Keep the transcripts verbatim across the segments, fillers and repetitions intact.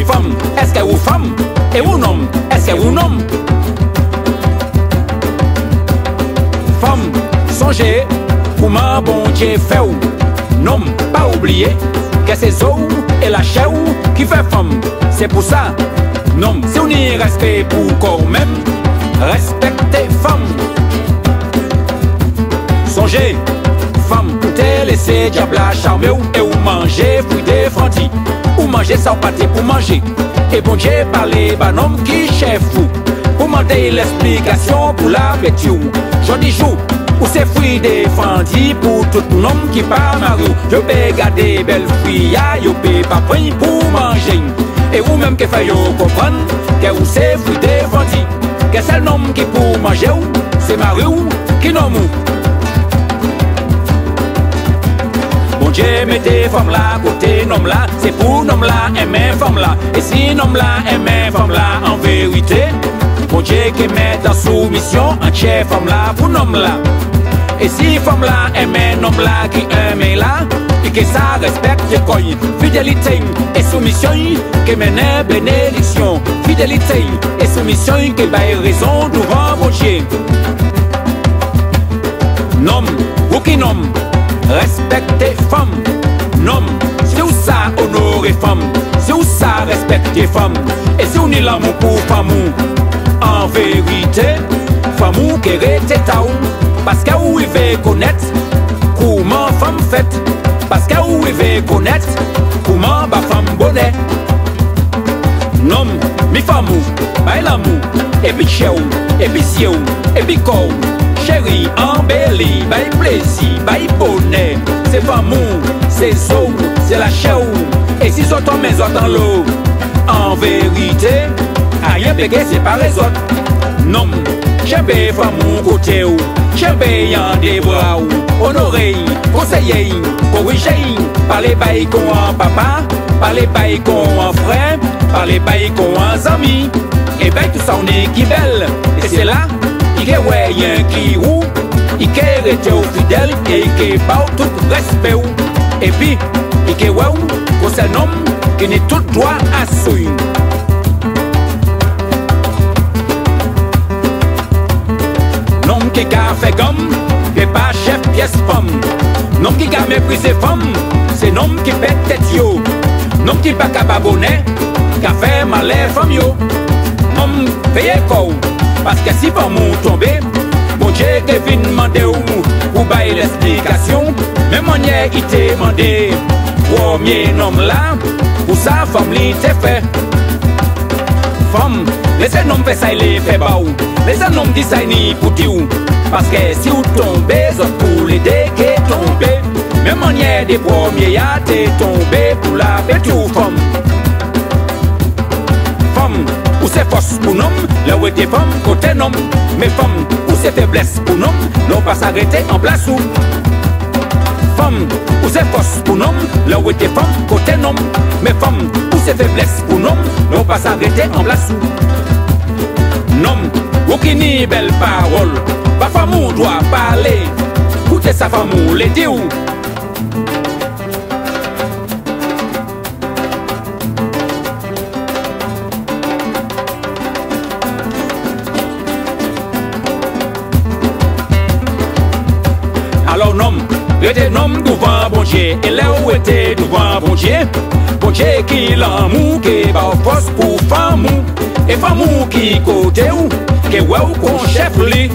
Fanm, èskè ou fanm? É ou nonm, èskè ou nonm? Fanm, sonjé kouman Bondyé fè'w. Nonm, pa oubliyé kè sé zo'w é lachè'w ki fè fanm. Sé pou sa, nonm, si ou ni rèspé pou kò'w menm, rèspèkté fanm. Sonjé, fanm, ou té lésé dyab-la charmé'w é ou manjé fwi défandi. Ou manjé sa ou pa té pou manjé. É Bondyé palé ba nonm ki chèf ou pou mandé'y lèsplikasyon pou lapéti'w. Jòdijou, ou sé fwi défandi pou tout nonm ki pa mari'w. Yo pé gadé bèl fwi-a, yo pé pa pran'y pou manjé'y. É ou menm ké fè yo konprann kè ou sé fwi défandi. Kè sèl nonm ki pou manjé'w, sé mari'w ki nonm ou. Bondyé mété fanm-la koté nonm-la, sé pou nonm-la enmen fanm-la. É si nonm-la enmen fanm-la an vérité, Bondyé ké mèt an soumisyon antyè fanm-la pou nonm-la. É si fanm-la enmen nonm-la ki enmen'y la, i ké sa rèspèkté kò'y. Fidélité é soumisyon ké mennen bénédiksyon. Fidélité é soumisyon ké bay rézon douvan Bondyé. Nonm, ou ki nonm, rèspèkté fanm. Nonm, si ou sa onoré fanm, si ou sa rèspèkté fanm, é si ou ni lanmou pou fanm ou, an vérité, fanm ou ké rété ta'w, paskè ou rivé konnèt kouman fanm fèt, paskè ou rivé konnèt kouman ba fanm bonè. Nonm, mi fanm ou, bay lanmou, épi tjè'w, épi zyé'w, épi kò'w. Chéri, anbéli, bay plézi, bay bonè. Sé fanm ou, sé zo'w, sé lachè'w. É si zòt anmen zòt anlo, an vérité, ayen pé ké séparé zòt. Nonm, tchenbé fanm ou koté'w, tchenbé'y an dé bra'w, onoré'y, konséyé'y, korijé'y, palé ba'y kon an papa, palé ba'y kon an frè, palé ba'y kon an zanmi. É ba'y tou sa ou ni ki bèl. É sé la i ké wè yenki ou, i ké rété'w fidèl é i ké ba'w tout rèspé'w. Épi i ké wè'w kon sèl nonm ki ni tout dwa asou'y. Nonm ki ka fè ganm, é pa chèf pyès fanm. Nonm ki ka méprizé fanm, sé nonm ki pèd tèt yo. Nonm ki pa ka ba bonè, ka fè malè fanm yo. Nonm, véyé kò'w, paskè si fanm ou tonbé, Bondyé ké vin mandé'w pou bay lèsplikasyon, menm mannyè i té mandé prèmyé nonm-la pou sa fanm li té fè. Fanm, lésé nonm fè sa i lé fè ba'w. Lésé nonm di sa i ni pou di'w. Paskè si ou tonbé, zòt tou lé dé ké tonbé. Menm mannyè dé prèmyé-a té tonbé pou lapéti'w fanm. Fanm, ou sé fòs pou nonm, lè ou rété fanm koté nonm. Mé fanm, ou sé féblès pou nonm, lè ou pa sa rété an plas ou. Fanm, ou sé fòs pou nonm, lè ou rété fanm koté nonm. Mé fanm, ou sé féblès pou nonm, lè ou pa sa rété an plas ou. Nonm, ou ki ni bèl pawòl, ba fanm ou dwa palé. Kouté sa fanm ou lé di'w. Alò nonm, rété nonm douvan Bondyé. É lè ou rété douvan Bondyé, Bondyé ki lanmou ké ba'w fòs pou fanm ou. É fanm ou ki koté'w ké wè'w kon chèf li.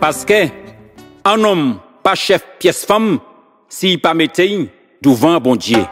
Paskè an nonm pa chèf pyès fanm si i pa mété'y douvan Bondyé.